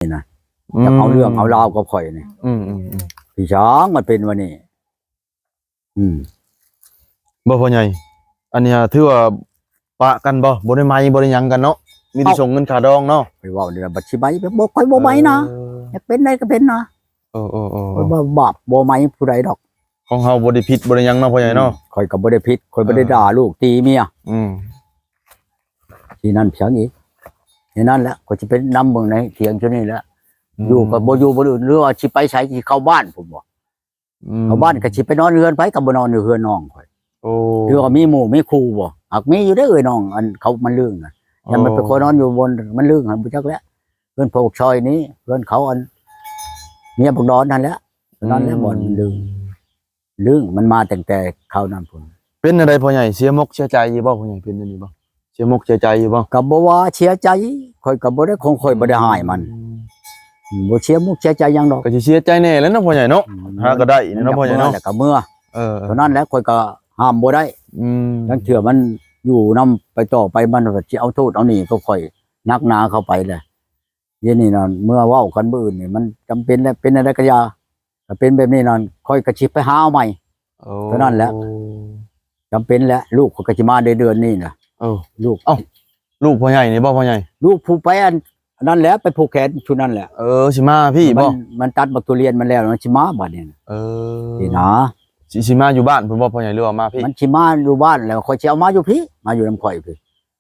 ນີ້ນະ ຢາກເອົາເລື່ອງເອົາລາວກັບຂ້ອຍນີ້. ອືມໆໆ ພີ່ຊ້າງມັນເປັນວ່ານີ້. ອືມ ບໍ່ ພໍ່ໃຫຍ່ ອັນນີ້ຖືວ່າປະກັນບໍ່? ບໍ່ໄດ້ໄໝ ບໍ່ໄດ້ຫຍັງກັນເນາະ ມີແຕ່ ເອົ້າ ສົ່ງເງິນຄ່າດອງເນາະ. ໄປເວົ້າເດ້ ບັດຊິໄໝ ບໍ່ ຂ້ອຢບໍ່ໄໝນະ. ເອີ ຢາກເປັນໃດກໍເປັນນະ. ເອີໆໆ ຂ້ອຍບໍ່ບາບ ບໍ່ໄໝຜູ້ໃດດອກ. ຂອງເຮົາບໍ່ໄດ້ຜິດບໍ່ໄດ້ຫຍັງເນາະ ພໍ່ໃຫຍ່ເນາະ. ອືມ ຂ້ອຍກໍບໍ່ໄດ້ຜິດ ຂ້ອຍບໍ່ໄດ້ ເອີ ດ່າລູກຕີເມຍ. ອືມ ທີ່ນັ້ນພຽງອີກ ແນວນັ້ນແຫຼະ ຂ້ອຍຊິໄປນຳເບິ່ງໃນຖຽງຈຸນີ້ແຫຼະ. ອືມ ຢູ່ກໍບໍ່ຢູ່ບ່ອນອື່ນ ຫຼືວ່າຊິໄປໃສ ຊິເຂົ້າບ້ານພຸ້ນບໍ່? ອືມ ເຂົ້າບ້ານກໍຊິໄປນອນເຮືອນໃຜ ກໍບໍ່ນອນຢູ່ເຮືອນນ້ອງຂ້ອຍ. ໂອ້ ຫຼືວ່າມີໝູ່ມີຄູ່ບໍ່? ຫາກມີຢູ່ເດ້ເອື້ອຍນ້ອງ ອັນເຂົາມັນລຶ້ງນະ. ໂອ້ ຍັນມັນໄປຂໍນອນຢູ່ບ່ອນມັນລຶ້ງຫັ້ນ ບໍ່ຈັກແຫຼະ. ເຮືອນພວກຊອຍນີ້ ເຮືອນເຂົາ ອັນເມຍບັກດອນຫັ້ນແຫຼະ. ນັ້ນແຫຼະ ອືມ ບ່ອນມັນລຶ້ງ ລຶ້ງ ມັນມາຕັ້ງແຕ່ຄາວນັ້ນພຸ້ນ. ເປັນແນວໃດພໍ່ໃຫຍ່ ເສຍມົກເສຍໃຈຢູ່ບໍ່? ພໍ່ໃຫຍ່ເປັນແນວນີ້ບໍ່? ເສຍມົກເສຍໃຈຢູ່ບໍ່? ກໍບໍ່ວ່າເສຍໃຈ ຂ້ອຍກໍບໍ່ໄດ້ ຂອງຂ້ອຍບໍ່ໄດ້ຮ້າຍມັນ. ອືມ ບໍ່ເສຍມົກເສຍໃຈຫຍັງດອກ. ກໍຊິເສຍໃຈແດ່ແຫຼະເນາະພໍ່ໃຫຍ່ເນາະ. ອືມ ຫາກໍໄດ້ເນາະພໍ່ໃຫຍ່ເນາະ ແລ້ວກໍເມືອ ເອີໆ ເທົ່ານັ້ນແຫຼະ ຂ້ອຍກໍຫ້າມບໍ່ໄດ້. ອືມ ລາງເທື່ອມັນຢູ່ນຳໄປຕໍ່ໄປ ມັນກໍຊິເອົາໂທດເອົາໜີ້ກັບຂ້ອຍໜັກໜາເຂົ້າໄປແຫຼະ. ດຽວນີ້ນັ້ນ ເມື່ອເວົ້າກັນມື້ອື່ນນີ້ ມັນຈຳເປັນແຫຼະ ເປັນແນວໃດກໍຢ່າ ຖ້າເປັນແບບນີ້ນັ້ນ ຂ້ອຍກໍຊິໄປຫາເອົາໃໝ່. ໂອ້ ເທົ່ານັ້ນແຫຼະ ຈຳເປັນແຫຼະ ລູກຂ້ອຍກໍຊິມາໃນເດືອນນີ້ນະ. ເອີ ລູກ ເອົ້າ ລູກພໍ່ໃຫຍ່ນີ້ບໍ່ພໍ່ໃຫຍ່? ລູກຜູ້ໄປອັນ ອັນນັ້ນແຫຼະ ໄປຜູກແຂນຊຸດນັ້ນແຫຼະ. ເອີ ຊິມາພີ້ບໍ່? ມັນ ມັນຕັດບັກທຸລຽນມັນແລ້ວ ມັນຊິມາບັດນີ້ນະ. ເອີ ນີ້ນະ ຊິ ຊິມາຢູ່ບ້ານພຸ້ນບໍ່ພໍ່ໃຫຍ່ ຫຼືວ່າມາພີ້? ມັນຊິມາຢູ່ບ້ານແລ້ວ ຂ້ອຍຊິເອົາມາຢູ່ພີ້ ມາຢູ່ນຳຂ້ອຍພີ້.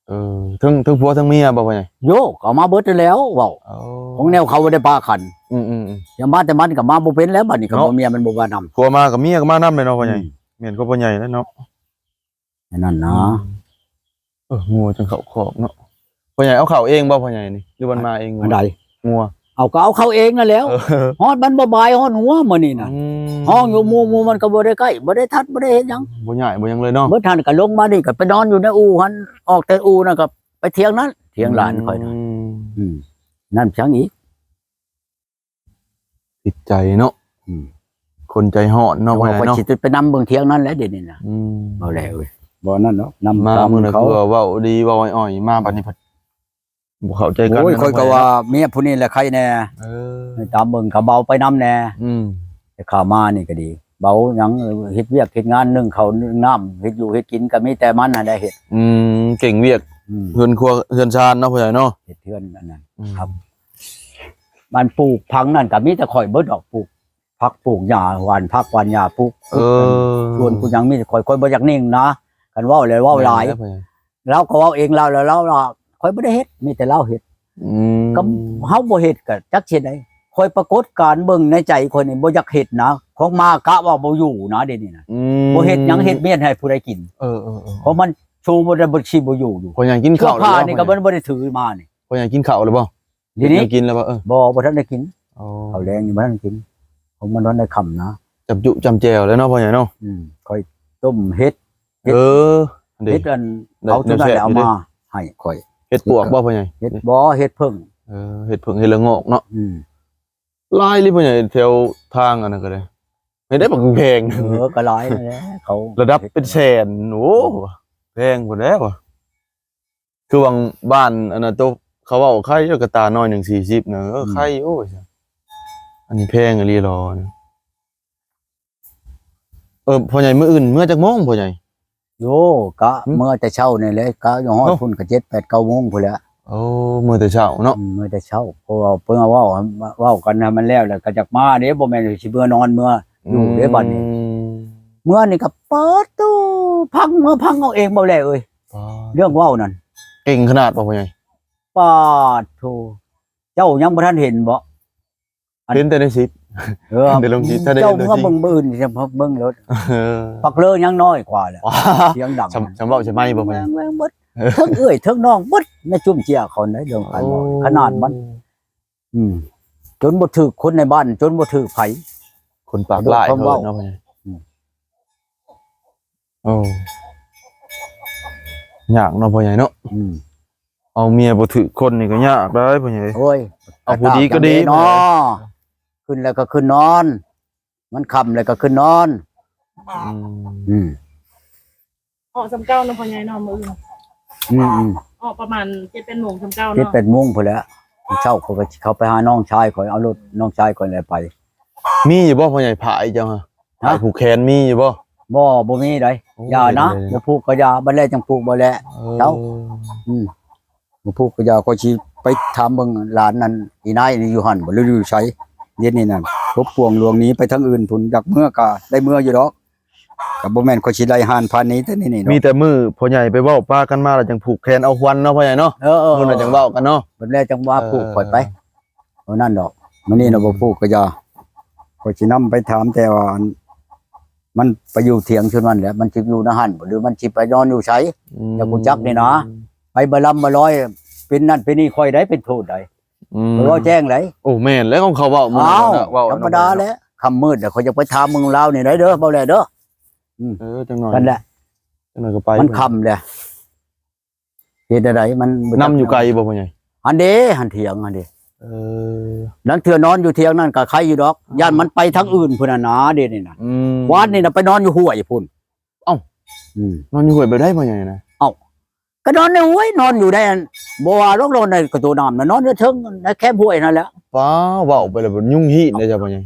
ເອີ ເຖິງ ເຖິງຜົວເຖິງເມຍບໍ່ພໍ່ໃຫຍ່? ໂຍ ເອົາມາເບິດຫັ້ນແຫຼ້ວ ເວົ້າ ໂອ້ ຂອງແນວເຂົາບໍ່ໄດ້ປາກັນ. ອືມໆໆ ຢ່າມາແຕ່ມັນກໍມາບໍ່ເປັນແລ້ວ ບັດນີ້ກໍ ເນາະ ບໍ່ ເມຍມັນບໍ່ວ່ານຳ ຜົວມາກໍເມຍກໍມານຳແຫຼະເນາະພໍ່ໃຫຍ່. ອືມ ແມ່ນຄວາມພໍ່ໃຫຍ່ແລ້ວເນາະ ອັນນັ້ນນະ. ອືມ ເອີ ງົວຈັ່ງເຂົ້າຄອກເນາະ. ພໍ່ໃຫຍ່ເອົາເຂົ້າເອງບໍ່ພໍ່ໃຫຍ່ນີ້ ຫຼືມັນມາເອງ? ອັນໃດ? ງົວ ເອົາ ກໍເອົາເຂົ້າເອງນັ້ນແຫຼ້ວ. ເອີ ຮອດມັນບໍ່ບາຍຮອດຫົວມື້ນີ້ນະ. ອືມ ຮ້ອງຢູ່ໝູ່ ໝູ່ມັນກໍບໍ່ໄດ້ໃກ້ ບໍ່ໄດ້ທັດ ບໍ່ໄດ້ເຮັດຫຍັງ ບໍ່ຍ້າຍບໍ່ຫຍັງເລີຍເນາະ. ເບິດຫັ້ນກໍລົງມານີ້ກໍໄປນອນຢູ່ໃນອູ່ຫັ້ນ ອອກແຕ່ອູ່ນັ້ນກໍໄປຖຽງນັ້ນ ຖຽງຫຼານຂ້ອຍນະ. ອືມ ອືມ ນັ້ນຫຍັງອີກ ຕິດໃຈເນາະ. ອືມ ຄົນໃຈຮ້ອນເນາະ ແຕ່ວ່າຂ້ອຍຊິໄປນຳເບິ່ງຖຽງນັ້ນແຫຼະດຽວນີ້ນະ. ອືມ ບໍ່ແລ້ວເອີຍ ບໍ່ນັ້ນເນາະ ນຳມາມື້ນັ້ນຄືວ່າເວົ້າດີເວົ້າອ້ອຍໆ ມາບັດນີ້ພັດ ບໍ່ເຂົ້າໃຈກັນ. ໂອ້ຍ ຂ້ອຍກໍວ່າເມຍຜູ້ນີ້ແຫຼະໄຄແດ່. ເອີ ຕາມເບິ່ງກໍເບົາໄປນຳແດ່. ອືມ ແຕ່ຂ້າມານີ້ກໍດີ ເບົາຫຍັງ ເຮັດວຽກເຮັດງານ ໜຶ້ງເຂົ້າໜຶ້ງນ້ຳ ເຮັດຢູ່ເຮັດກິນກໍມີແຕ່ມັນຫັ້ນແຫຼະເຮັດ. ອືມ ເກັ່ງວຽກ ອືມ ເຮືອນຄົວເຮືອນຊານເນາະ ພໍ່ໃຫຍ່ເນາະ ເຮັດເຮືອນອັນນັ້ນ. ອືມ ມັນປູກຜັງນັ້ນກໍມີແຕ່ຂ້ອຍເບິດດອກ ປູກຜັກປູກຫຍ້າ ຫວ່ານຜັກຫວ່ານຫຍ້າ ປູກ ເອີ ສວນປູກຫຍັງມີແຕ່ຂ້ອຍ ຂ້ອຍບໍ່ຢາກນິ່ງນະ ຄັນເວົ້າແລ້ວເວົ້າຫຼາຍ. ແມ່ນແລ້ວ ລາວກໍເວົ້າເອງລາວ ແລ້ວລາວວ່າຂ້ອຍບໍ່ໄດ້ເຮັດ ມີແຕ່ລາວເຮັດ. ອືມ ກໍເຮົາບໍ່ເຮັດກໍຈັກຊິເຮັດໃດ. ຂ້ອຍປາກົດການເບິ່ງໃນໃຈຂ້ອຍນີ້ ບໍ່ຢາກເຮັດນະ ຂອງມາກະວ່າບໍ່ຢູ່ນະ ດຽວນີ້ນະ. ອືມ ບໍ່ເຮັດຫຍັງ ເຮັດມຽນໃຫ້ຜູ້ໃດກິນ. ເອີໆໆ ຂອງມັນຊູບໍ່ໄດ້ ບໍ່ຊິບໍ່ຢູ່ຢູ່. ຂ້ອຍຍັງກິນເຂົ້າ ເສື້ອຜ້ານີ້ກໍມັນບໍ່ໄດ້ຖືມານີ້. ຂ້ອຍຍັງກິນເຂົ້າແລ້ວບໍ່? ດຽວນີ້ກິນແລ້ວບໍ່? ເອີ ບໍ່ ບໍ່ທັນໄດ້ກິນ. ອໍ ເຂົ້າແລງຍັງບໍ່ທັນກິນ ຂອງມັນບໍ່ທັນໄດ້ຄ່ຳນະ. ຈຳຈຸຈຳແຈ່ວແລ້ວເນາະ ພໍ່ໃຫຍ່ເນາະ. ອືມ ຂ້ອຍຕົ້ມເຫັດ ເຫັດ ເອີ ເຫັດອັນ ເອົາໂຕນັ້ນແຫຼະເອົາມາໃຫ້ຂ້ອຍ. ເຫັດປວກບໍ່ພໍ່ໃຫຍ່? ເຫັດ ບໍ່ ເຫັດເຜິ້ງ. ເອີ ເຫັດເຜິ້ງ ເຫັດລະໂງອກເນາະ. ອືມ ຫຼາຍອີ່ຫຼີພໍ່ໃຫຍ່ ແຖວທາງອັນນັ້ນກໍໄດ້ ເຫັດໄດ້ບັກແພງ. ເອີ ກໍຫຼາຍນັ້ນແຫຼະ ເຂົາລະດັບເປັນແສນ. ໂອ້ ແພງພຸ້ນແຫຼະວ່າ. ຄືຫວ່າງບ້ານອັນນັ້ນໂຕ ເຂົາເວົ້າໄຄຢູ່ ກະຕ່ານ້ອຍໜຶ່ງສີ່ສິບນະ. ເອີ ອືມ ໄຄຢູ່. ອັນນີ້ແພງອີ່ຫຼີຫຼໍ. ເອີ ພໍ່ໃຫຍ່ ມື້ອື່ນເມືອຈັກໂມງພໍ່ໃຫຍ່? ໂອ້ ກະ ຫຶ ເມືອແຕ່ເຊົ້ານີ້ແຫຼະ ກະຢູ່ຮອດ ໂອ້ ພຸ້ນກະເຈັດແປດເກົ້າໂມງພຸ້ນແຫຼະ. ໂອ້ ເມືອແຕ່ເຊົ້າເນາະ. ອືມ ເມືອແຕ່ເຊົ້າ ເພາະວ່າເພິ່ນເວົ້າ ເວົ້າກັນໃຫ້ມັນແລ້ວ ແລ້ວກໍຢາກມາເດ້ ບໍ່ແມ່ນຊິເມືອນອນເມືອຢູ່ເດ້. ອືມ ບັດນີ້ ເມືອນີ້ກໍປາດໂທ້ ພັງ ເມືອພັງເອົາເອງບໍ່ແລ້ວເອີຍ. ປາດ ເລື່ອງເວົ້ານັ້ນ ເກັ່ງຂະໜາດບໍ່ພໍ່ໃຫຍ່? ປາດໂທ້ ເຈົ້າຍັງບໍ່ທັນເຫັນບໍ່? ອັນ ເຫັນແຕ່ໃນຄລິບ. ເອີ ເຫັນແຕ່ລົງຄລິບ ຖ້າໄດ້ ເຈົ້າເມືອເບິ່ງມື້ອື່ນຊິເບິ່ງໂລດ. ເອີ ປັກເລີຍັງນ້ອຍກວ່າແຫຼະ ສຽງດັງ ສຳ ສຳເວົ້າໃສ່ໄມບໍ່? ແມ່ນ ແມ່ນເບິດ ເທິງເອື້ອຍເທິງນ້ອງເບິດ ໃນຈຸ້ມເຈ້ຍເຂົາໃນເລື່ອງການເວົ້າ ໂອ້ ຂະໜາດມັນ ອືມ ຈົນບໍ່ຖືກຄົນໃນບ້ານ ຈົນບໍ່ຖືກໃຜ ຄົນປາກຮ້າຍເຂົາເນາະ. ອືມ ໂອ້ ຍາກເນາະພໍ່ໃຫຍ່ເນາະ. ອືມ ເອົາເມຍບໍ່ຖືກຄົນນີ້ກໍຍາກໄດ໋ພໍ່ໃຫຍ່. ໂອ້ຍ ເອົາຜູ້ດີກໍດີເນາະ. ຂຶ້ນແລ້ວກໍຂຶ້ນນອນ ມັນຄ່ຳແລ້ວກໍຂຶ້ນນອນ. ອືມ ອືມ ອອກສ່ຳເກົ່າເນາະພໍ່ໃຫຍ່ເນາະ ມື້ອື່ນ. ອືມໆ ອອກປະມານເຈັດແປດໂມງສ່ຳເກົ່າເນາະ ເຈັດແປດໂມງພຸ້ນແຫຼະ. ເຊົ້າຂ້ອຍກໍຊິເຂົ້າໄປຫານ້ອງຊາຍຂ້ອຍ ເອົາລົດນ້ອງຊາຍຂ້ອຍແຫຼະໄປ. ມີຢູ່ບໍ່ພໍ່ໃຫຍ່ ຜ້າອີ່ເຈົ້າ? ຮະ? ຜ້າຜູກແຂນມີຢູ່ບໍ່? ບໍ່ ບໍ່ມີໃດ. ໂອ້ ຢ່ານະ ບໍ່ຜູກກໍຢ່າ ບັດແລຈັ່ງຜູກ ບັດແລ. ເອີ ເຈົ້າ ອືມ ບໍ່ຜູກກໍຢ່າ. ຂ້ອຍຊິໄປຖາມເບິ່ງຫຼານນັ້ນ ອີນາຍນີ້ຢູ່ຫັ້ນບໍ່ ຫຼືຢູ່ໃສ? ດຽວນີ້ນັ້ນ ພົບປວງຫຼວງໜີໄປທາງອື່ນພຸ້ນ ຢາກເມືອກໍໄດ້ເມືອຢູ່ດອກ. ກໍບໍ່ແມ່ນຂ້ອຍຊິໄລ່ຮ້ານຜ່ານນີ້ແຕ່ນີ້ໆ ມີແຕ່ມື້ພໍ່ໃຫຍ່ໄປເວົ້າປາກັນມາ ແລ້ວຈັ່ງຜູກແຂນເອົາຂວັນເນາະພໍ່ໃຫຍ່ເນາະ. ເອີໆ ມື້ນັ້ນຈັ່ງເວົ້າກັນເນາະ ບັດແລຈັ່ງວ່າຜູກຂ້ອຍໄປ. ເອີ ເທົ່ານັ້ນດອກ. ມື້ນີ້ນະບໍ່ຜູກກໍຢ່າ ຂ້ອຍຊິນຳໄປຖາມ ແຕ່ວ່າອັນ ມັນໄປຢູ່ຖຽງຊຸມນັ້ນແຫຼະ ມັນຊິຢູ່ໃນຫັ້ນບໍ່ ຫຼືມັນຊິໄປນອນຢູ່ໃສ? ອືມ ຢາກຮູ້ຈັກນີ້ນະ ໄປບໍ່ລຳບໍ່ລອຍ ເປັນນັ້ນເປັນນີ້ ຂ້ອຍໃດເປັນໂທດໃດ. ອືມ ຂ້ອຍເວົ້າແຈ້ງໃດ. ໂອ້ ແມ່ນແລ້ວ ຂອງເຂົາເວົ້າມື້ນັ້ນນະ ເວົ້າທຳມະດາແຫຼະ. ຄ່ຳມືດແລ້ວ ຂ້ອຍຢາກໄປຖາມເບິ່ງລາວນີ້ໄດເດີ ເວົ້າແຫຼະເດີ. ອືມ ເອີ ຈັ່ງໜ້ອຍ ນັ້ນແຫຼະ ຈັ່ງໜ້ອຍກໍໄປ ມັນຄ່ຳແລ້ວ. ເຮັດແນວໃດ ມັນນຳຢູ່ໄກບໍ່ພໍ່ໃຫຍ່? ອັນເດ ຫັ້ນຖຽງຫັ້ນເດ. ເອີ ລາງເທື່ອນອນຢູ່ຖຽງນັ້ນກໍໄຄຢູ່ດອກ ຢ້ານມັນໄປທາງອື່ນພຸ້ນນະ ເດນີ້ນະ. ອືມ ວານນີ້ນະໄປນອນຢູ່ຫ້ວຍພຸ້ນ. ເອົ້າ ອືມ ນອນຢູ່ຫ້ວຍແບບໃດພໍ່ໃຫຍ່ນະ? ເອົ້າ ກໍນອນໃນຫ້ວຍ ນອນຢູ່ໃນອັນ ບໍ່ວ່າດອກ ນອນໃນກະໂຕນ້ຳນະ ນອນຢູ່ເທິງໃນແຄມຫ້ວຍນັ້ນແຫຼະ. ປ້າ ເວົ້າໄປແລ້ວຍຸງຮີດເດ້ເຈົ້າພໍ່ໃຫຍ່.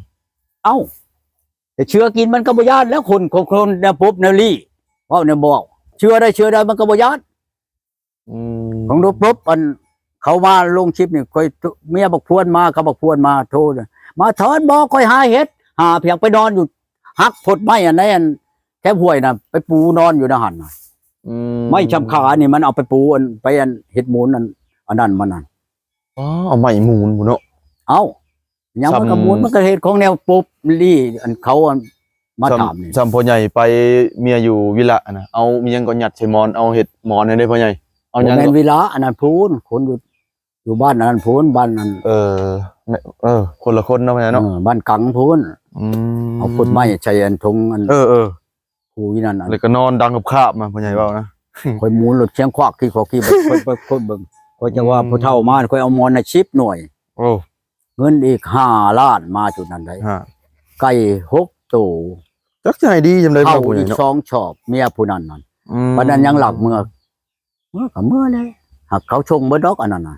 ເອົ້າ ແຕ່ເຊື້ອກິນມັນກໍບໍ່ຢ້ານແລ້ວ ຄົນ ຄົນ ຄົນແນວປົບແນວລີ້ ເວົ້າແນວບອກ ເຊື້ອໄດ້ ເຊື້ອໄດ້ ມັນກໍບໍ່ຢ້ານ. ອືມ ຂອງລົບໆ ອັນເຂົາມາລົງຄລິບນີ້ ຂ້ອຍ ເມຍບັກພວນມາ ກັບບັກພວນມາໂທ ມາຖອນບໍ່ ຂ້ອຍຫາເຫັດ ຫາພຽງໄປນອນຢູ່ ຫັກໂພດໄມ້ອັນໃດ ອັນແຄມຫ້ວຍນະ ໄປປູນອນຢູ່ໃນຫັ້ນນະ. ອືມ ໄມ້ຊຳຂານີ້ມັນເອົາໄປປູ ອັນ ໄປ ອັນເຮັດມູນ ອັນ ອັນນັ້ນມັນນັ້ນ. ອໍ ເອົາໄມ້ມູນພຸ້ນເນາະ. ເອົ້າ ຫຍັງມັນກໍໝູນ ມັນກໍເຮັດຂອງແນວປົບລີ້ ອັນເຂົາ ອັນມາຖາມນີ້ ສ່ຳພໍ່ໃຫຍ່ໄປເມຍຢູ່ວິລະນະ ເອົາມີຫຍັງກໍຍັດໃສ່ໝອນ ເອົາເຮັດໝອນໃຫ້ເດ້ພໍ່ໃຫຍ່. ເອົາຫຍັງ ບໍ່ແມ່ນວິລະ ອັນນັ້ນພຸ້ນ ຄົນຢູ່ ຢູ່ບ້ານອັນນັ້ນພຸ້ນ ບ້ານນັ້ນ ເອີ ເອີ ຄົນລະຄົນເນາະພໍ່ໃຫຍ່ເນາະ. ເອີ ບ້ານກັງພຸ້ນ. ອືມ ເອົາໂພດໄມ້ໃສ່ອັນຖົງ ອັນ ເອີໆ ຜູ້ອີ່ນັ້ນ ແລ້ວກໍນອນດັງຄາບໆມາ ພໍ່ໃຫຍ່ເວົ້ານະ. ຂ້ອຍໝູນລົດຄຽງຄວັກ ຂີ່ຂໍຂີ່ເບິ່ງ ຂ້ອຍ ຂ້ອຍ ຂ້ອຍເບິ່ງ ຂ້ອຍຈະວ່າ ອືມ ຜູ້ເຖົ້າມາ ຂ້ອຍເອົາໝອນໃຫ້ສິບໜ່ວຍ. ໂອ້ ເງິນອີກຫ້າລ້ານມາຈຸດນັ້ນໄດ໋. ຮະ ໄກ່ຫົກໂຕ ຈັກຈະໃຫ້ດີຈຳໃດ ເຂົ້າອີກສອງຊອບ ເມຍຜູ້ນັ້ນນັ້ນ. ອືມ ບັດນັ້ນຍັງລັກເມືອ ເມືອກໍເມືອແຫຼະ ຫາກເຂົາສົ່ງເບິດດອກອັນນັ້ນນະ.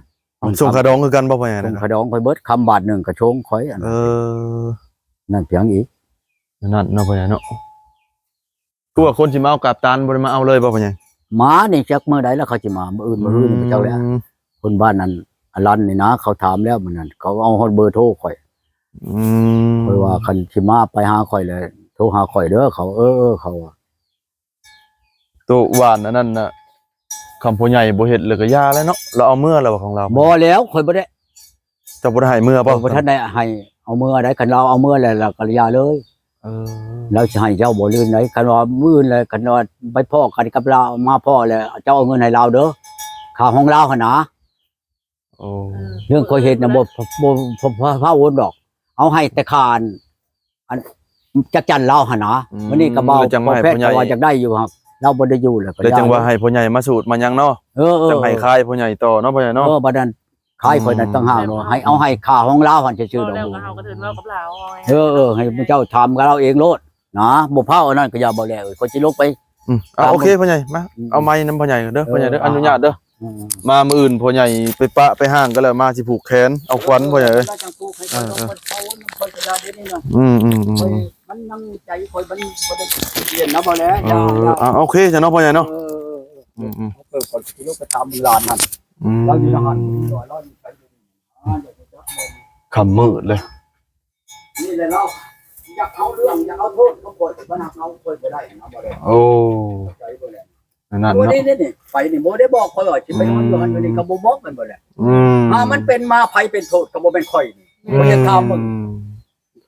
ສົ່ງຄ່າດອງຄືກັນບໍ່ພໍ່ໃຫຍ່? ສົ່ງຄ່າດອງຂ້ອຍເບິດ ຄຳບາດໜຶ່ງກໍສົ່ງຂ້ອຍ. ເອີ ນັ້ນພຽງອີກ ນັ້ນເນາະພໍ່ໃຫຍ່ເນາະ. ຄືວ່າຄົນຊິມາເອົາກາບຕານ ບໍ່ໄດ້ມາເອົາເລີຍບໍ່ພໍ່ໃຫຍ່? ມານີ້ຈັກມື້ໃດລະເຂົາຊິມາ ມື້ອື່ນ ມື້ອື່ນ ອືມ ເຂົາເຈົ້າແຫຼະ. ຄົນບ້ານນັ້ນ ອາລັນນີ້ນະ ເຂົາຖາມແລ້ວມື້ນັ້ນ ເຂົາເອົາຮອດເບີໂທຂ້ອຍ. ອືມ ຂ້ອຍວ່າຄັນຊິມາໄປຫາຂ້ອຍແຫຼະ ໂທຫາຂ້ອຍເດີ ເຂົາ ເອີໆ ເຂົາວ່າ ໂຕະຫວ່ານອັນນັ້ນນະ ຄຳພໍ່ໃຫຍ່ບໍ່ເຮັດແລ້ວກໍຢ່າແລ້ວເນາະ. ລາວເອົາເມືອແລ້ວບໍ່ຂອງລາວ? ບໍ່ແລ້ວ ຂ້ອຍບໍ່ໄດ້. ເຈົ້າບໍ່ໄດ້ໃຫ້ເມືອບໍ່? ບໍ່ທັນໄດ້ໃຫ້ເອົາເມືອໃດ. ຄັນລາວເອົາເມືອແລ້ວ ລາວກໍຢ່າເລີຍ. ເອີ ລາວຊິໃຫ້ເຈົ້າບໍ່ ຫຼືໃດ? ຄັນວ່າມື້ອື່ນແລ້ວ ຄັນວ່າໄປພໍ້ກັນກັບລາວ ມາພໍ້ແລ້ວ ເຈົ້າເອົາເງິນໃຫ້ລາວເດີ ຄ່າຫ້ອງລາວຫັ້ນນະ. ໂອ້ ເລື່ອງຂ້ອຍເຮັດນະ ບໍ່ ບໍ່ ບໍ່ພາໂອນດອກ ເອົາໃຫ້ແຕ່ຄ່າ ອັນ ຈັກຈັນລາວຫັ້ນນະ. ອືມ ມື້ນີ້ກໍເວົ້າ ແລ້ວຈັ່ງວ່າໃຫ້ພໍ່ໃຫຍ່ ເວົ້າແພດກໍວ່າຢາກໄດ້ຢູ່ ລາວບໍ່ໄດ້ຢູ່ແລ້ວ ແລ້ວຈັ່ງວ່າໃຫ້ພໍ່ໃຫຍ່ມາສູດມາຫຍັງເນາະ. ເອີໆ ຈັ່ງໃຫ້ຂາຍພໍ່ໃຫຍ່ຕໍ່ເນາະ ພໍ່ໃຫຍ່ເນາະ. ເອີ ບັດນັ້ນຂາຍຂ້ອຍນັ້ນ ອືມ ຕ່າງຫາກເນາະ ໃຫ້ເອົາໃຫ້ຄ່າຫ້ອງລາວຫັ້ນຊື່ໆດອກ. ເອີໆ ໃຫ້ເຈົ້າຖາມກັບລາວເອງໂລດນະ ບໍ່ພາວອັນນັ້ນກໍຢ່າ ບໍ່ແລ້ວ ຂ້ອຍຊິລົງໄປ. ອືມ ເອົາ ໂອເຄພໍ່ໃຫຍ່ ມາ ອືມ ເອົາໄມ້ນຳພໍ່ໃຫຍ່ເດີ ເອີ ພໍ່ໃຫຍ່ເດີ ອະນຸຍາດເດີ. ອືມ ມາມື້ອື່ນພໍ່ໃຫຍ່ໄປປະໄປຫ້າງກັນແລ້ວ ມາຊິຜູກແຂນເອົາຂວັນພໍ່ໃຫຍ່ເອີຍ. ອືມໆໆ ມັນຍັງໃຈຂ້ອຍ ມັນບໍ່ໄດ້ປ່ຽນນະ ບໍ່ແລ້ວ. ເອີ ອ່າ ໂອເຄຊະເນາະພໍ່ໃຫຍ່ເນາະ. ເອີ ອືມໆ ເອີ ຂ້ອຍຊິລົງໄປຖາມຫຼານຫັ້ນ ອືມ ລາວຢູ່ໃນຫັ້ນ ຄ່ຳມືດເລີຍ. ນີ້ແຫຼະເນາະ ຢາກເອົາເລື່ອງ ຢາກເອົາໂທດກັບຂ້ອຍ ມັນຫາກເອົາຂ້ອຍບໍ່ໄດ້ນະ ບໍ່ໄດ້. ໂອ້ ເຂົ້າໃຈບໍ່ແລ້ວ ອັນນັ້ນເນາະ. ນີ້ໆ ໄປນີ້ບໍ່ໄດ້ບອກຂ້ອຍວ່າຊິໄປນອນຢູ່ຫັ້ນຢູ່ນີ້ ອືມ ກໍບໍ່ບອກກັນບໍ່ແລ້ວ. ອືມ ຖ້າມັນເປັນມາ ໃຜເປັນໂທດກໍບໍ່ແມ່ນຂ້ອຍນີ້. ອືມ ບໍ່ຢາກຖາມເບິ່ງ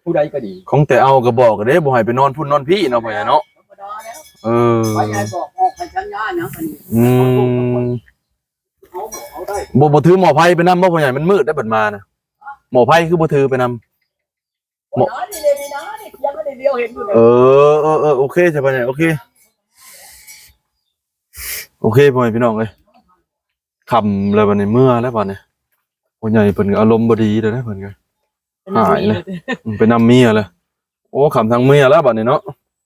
ຜູ້ໃດກໍດີ ຂອງແຕ່ເອົາກໍບອກເດ້ ບໍ່ໃຫ້ໄປນອນພຸ້ນນອນພີ້ເນາະ ພໍ່ໃຫຍ່ເນາະ. ທຳມະດາແລ້ວ ເອີ ໃຜໃຫຍ່ບອກອອກໃຫ້ສັນຍາຫຍັງອັນນີ້. ອືມ ເອົາບໍ່ເອົາໄດ້ ບໍ່ ບໍ່ຖືໝໍ້ໄຟໄປນຳບໍ່ພໍ່ໃຫຍ່? ມັນມືດໄດ໋ບັດມານະ ໝໍ້ໄຟຄືບໍ່ຖືໄປນຳ? ໝໍ້ ເອີ ເອີ ເອີ ໂອເຄຊະພໍ່ໃຫຍ່ ໂອເຄ ໂອເຄ ພໍ່ແມ່ພີ່ນ້ອງເອີຍ. ຄ່ຳແລ້ວບັດນີ້ ເມືອແລ້ວບັດນີ້ ພໍ່ໃຫຍ່ເພິ່ນກໍອາລົມບໍ່ດີແລ້ວເດ້ ເພິ່ນກໍຫາຍແລ້ວ ໄປນຳເມຍແລ້ວ. ໂອ້ ຄ່ຳທັງເມຍແລ້ວບັດນີ້ເນາະ.